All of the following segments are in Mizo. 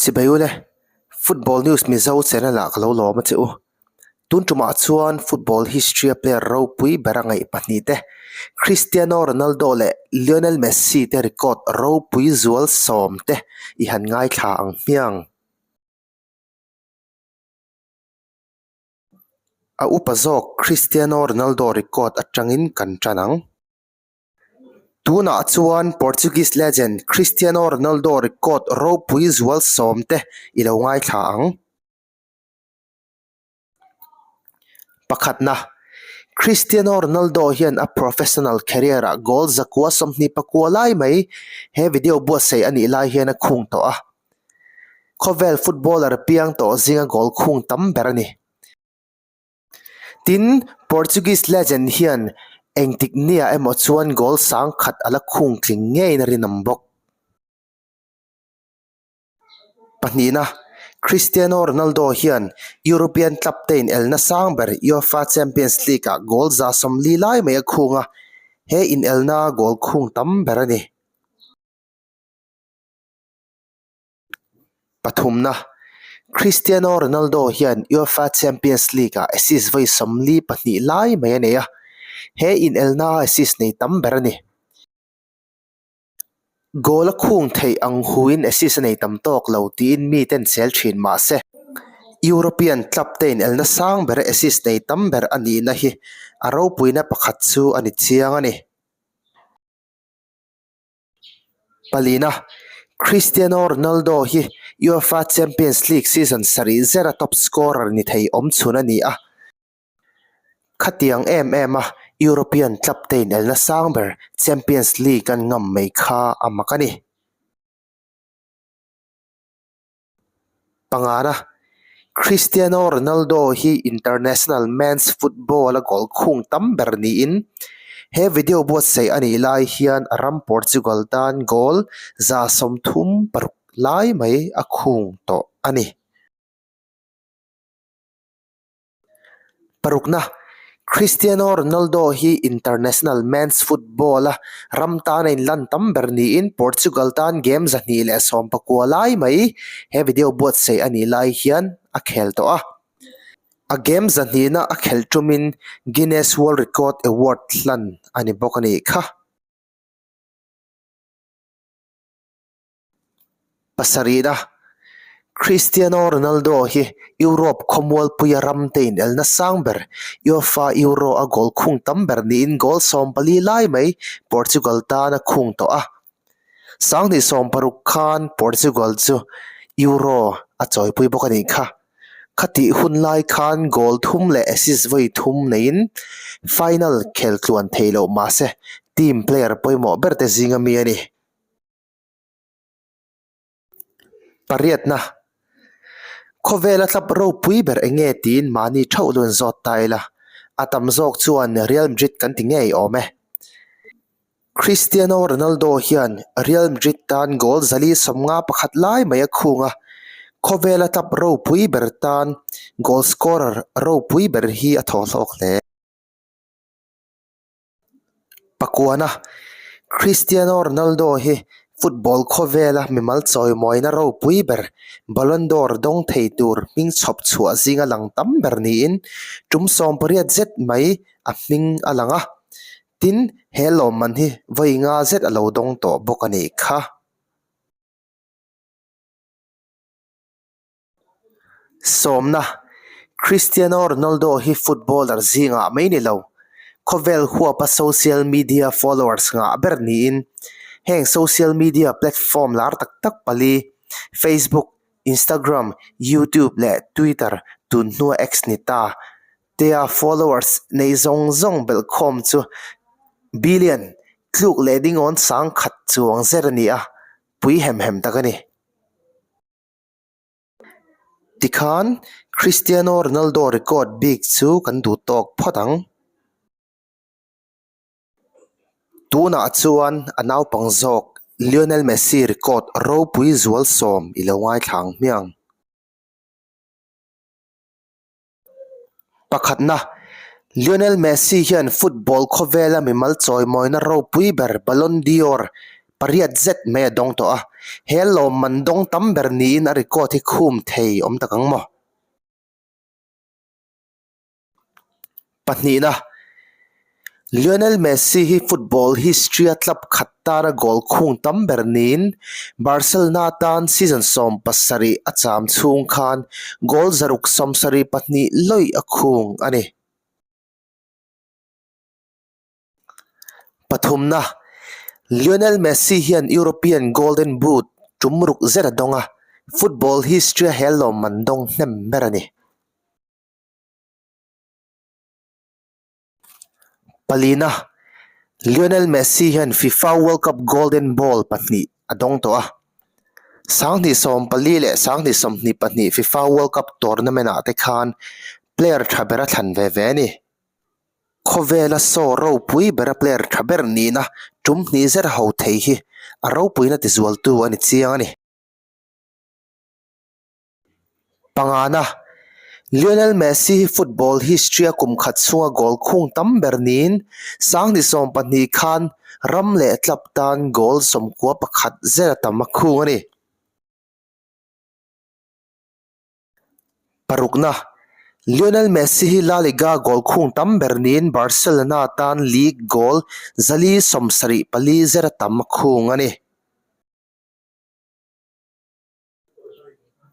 Chibai ule, Football News Mizo channel ah ka lo lawm a che u. Tun tumah chuan football history a player ropui ber a ngaih pahnihte Cristiano Ronaldo leh Lionel Messi te record ropui zual sawm te i han ngaithla ang hmiang. A upa zawk Cristiano Ronaldo record atangin kan tan ang. Tunah chuan Portuguese legend Cristiano Ronaldo record ropui zual sawm te i lo ngaithla ang. Pakhatna, Cristiano Ronaldo hian a professional career ah goal zakua 24 lai mai he video buatsaih a nih lai hian a khung tawh a. Khawvel footballer piang tawh zinga goal khung tam ber a ni. Tin, Portuguese legend hian engtik nia emaw chuan goal sang khat a la khung tling ngeiin a rinawm bawk. Pahnihna, Cristiano Ronaldo hian European club te inelna sang ber UEFA Champions League-ah goal 40 lai mai a khung a, he inelna goal khung tam ber a ni. Pathumna, Cristiano Ronaldo hian UEFA Champions League-ah assist vawi 42 lai mai a nei a, he inelna assist nei tam ber a ni. Goal a khung theih ang huin assist a nei tam tawk lo tiin miten sel thin mah se, European club te inelna sang ber assist nei tam ber a nihna hi a ropuina pakhat chu a ni chiang a ni. Palina, Cristiano Ronaldo hi UEFA Champions League season sarih zera top scorer ni thei awmchhun a ni a. Khatiang em em a European club te inelna sang ber Champions League an ngam mai kha a mak a ni. Pangana, Cristiano Ronaldo hi international men's football a goal khung tam ber niin he video buatsaih a nih lai hian a ram Portugal tan goal 36 lai mai a khung tawh a ni. Parukna, Cristiano Ronaldo hi international men's football a ram tan a inlan tam ber niin Portugal tan game 219 lai mai he video buatsaih a nih lai hian a khel tawh a. A game zahnihna a khelh tumin Guinness World Record Award hlan a ni bawk a nih kha. Pasarihna, Cristiano Ronaldo hi Europe khawmualpuia ramte inelna sang ber UEFA Euro a goal khung tam ber niin goal 14 lai mai Portugal tan a khung tawh a. 2016 khan Portugal chu Euro a chawipui bawk a nih kha. Khatih hun lai khan goal thum leh assist vawi thum neiin final khel tluan thei loh mahse team player pawimawh berte zinga mi a ni. Pariatna, Khawvela tlap ropui ber eng nge tiin mahni theuh lun zawt ta ila, a tam zawk chuan Real Madrid kan ti ngei awm e. Cristiano Ronaldo hian Real Madrid tan goal 451 lai mai a khung a, khawvela tlap ropui ber tan goal scorer ropui ber hi a thaw hlawk hle. Pakuana, Cristiano Ronaldo hi football khawvela mimal chawimawina ropui ber Ballon d'Or dawng thei tur hming chhawp chhuah zinga lang tam ber niin tum 80 zet mai a hming a lang a. Tin, he lawmman hi vawi nga zet a lo dawng tawh bawk a nih kha. Sawmna, Cristiano Ronaldo hi footballer zingah mai ni lo, khawvel huapa social media followers ngah ber niin heng social media platform lar tak tak pali, Facebook, Instagram, YouTube leh Twitter tun hnua X ni ta tea followers nei zawng zawng belhkhawm chu billion tluk leh dingawn sang khat chuang zer a ni a, pui hem hem tak a ni. Tikhan Cristiano Ronaldo record bik chu kan duh tawk phawt ang. Tunah chuan a naupang zawk Lionel Messi record ropui zual sawm i lo ngaithla ang hmiang. Pakhatna, Lionel Messi hian football khawvela mimal chawimawina ropui ber Ballon d'Or. Pariat zet mai a dawng tawh a, he lawmman dawng tam ber niin a record hi khum thei awm tak ang maw? Pahnihna, Lionel Messi hi football history-a club khat tana goal khung tam ber niin Barcelona tan season 17 a cham chhung khan goal 672 lawih a khung a ni. Pathumna, Lionel Messi hian European Golden Boot tum ruk zet a dawng a, football history-a he lawmman dawng hnem ber a ni. Palina, Lionel Messi hian FIFA World Cup Golden Ball pahnih a dawng tawh a, 2014 leh 2022 FIFA World Cup tournament-ah te khan player tha ber a thlan ve ve a ni. Khawvela saw ropui bera player tha ber nihna tum hnih zet a ho thei hi a ropuina tizualtu a ni chiang a ni. Pangana, Lionel Messi hi football history-a kum khat chhunga goal khung tam ber niin 2020 khan ram leh club tan goal 91 zet a tam a khung a ni. Parukna, Lionel Messi hi La Liga goal khung tam ber niin Barcelona tan league goal 474 zet a tam a khung a ni.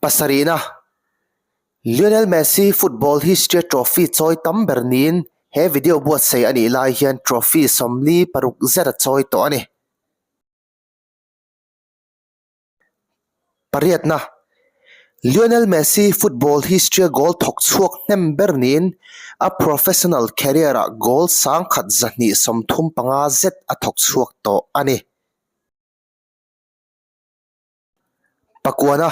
Pasarihna, Lionel Messi hi football history-a trophy chawi tam ber niin he video buatsaih a nih lai hian trophy 46 zet a chawi tawh a ni. Pariatna, Lionel Messi hi football history-a goal thawk chhuak hnem ber niin a professional career-ah goal 1,235 zet a thawk chhuak tawh a ni. Pakuana,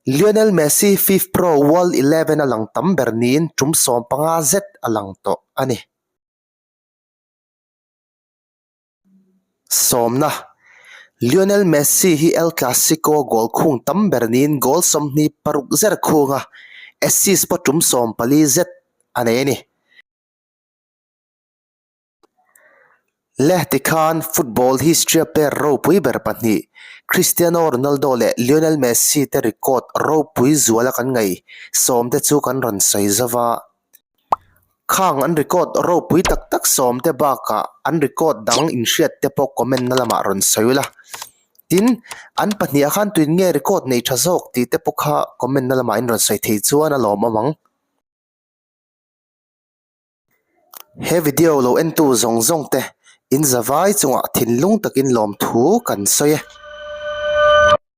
Lionel Messi FIFPro World Eleven a lang tam ber niin tum 15 zet a lang tawh a ni. Sawmna, Lionel Messi hi El Clasico goal khung tam ber niin goal 26 zet a khung a, assist pawh tum 14 zet a nei a ni. Le tikhan football history-a player ropui ber pahnih Cristiano Ronaldo leh Lionel Messi te record ropui zuala kan ngaih sawm te chu kan rawn sawi zo va. Khang an record ropui tak tak sawm te bakah an record dang inhriat te pawh comment na lamah rawn sawi ula. Tin, an pahnih ah khan tuin nge record nei tha zawk tih te pawh kha comment na lamah in rawn sawi thei chuan a lawmawm ang. He video lo entu zawng zawng te in zavai chungah thinlung takin lawmthu kan sawi e.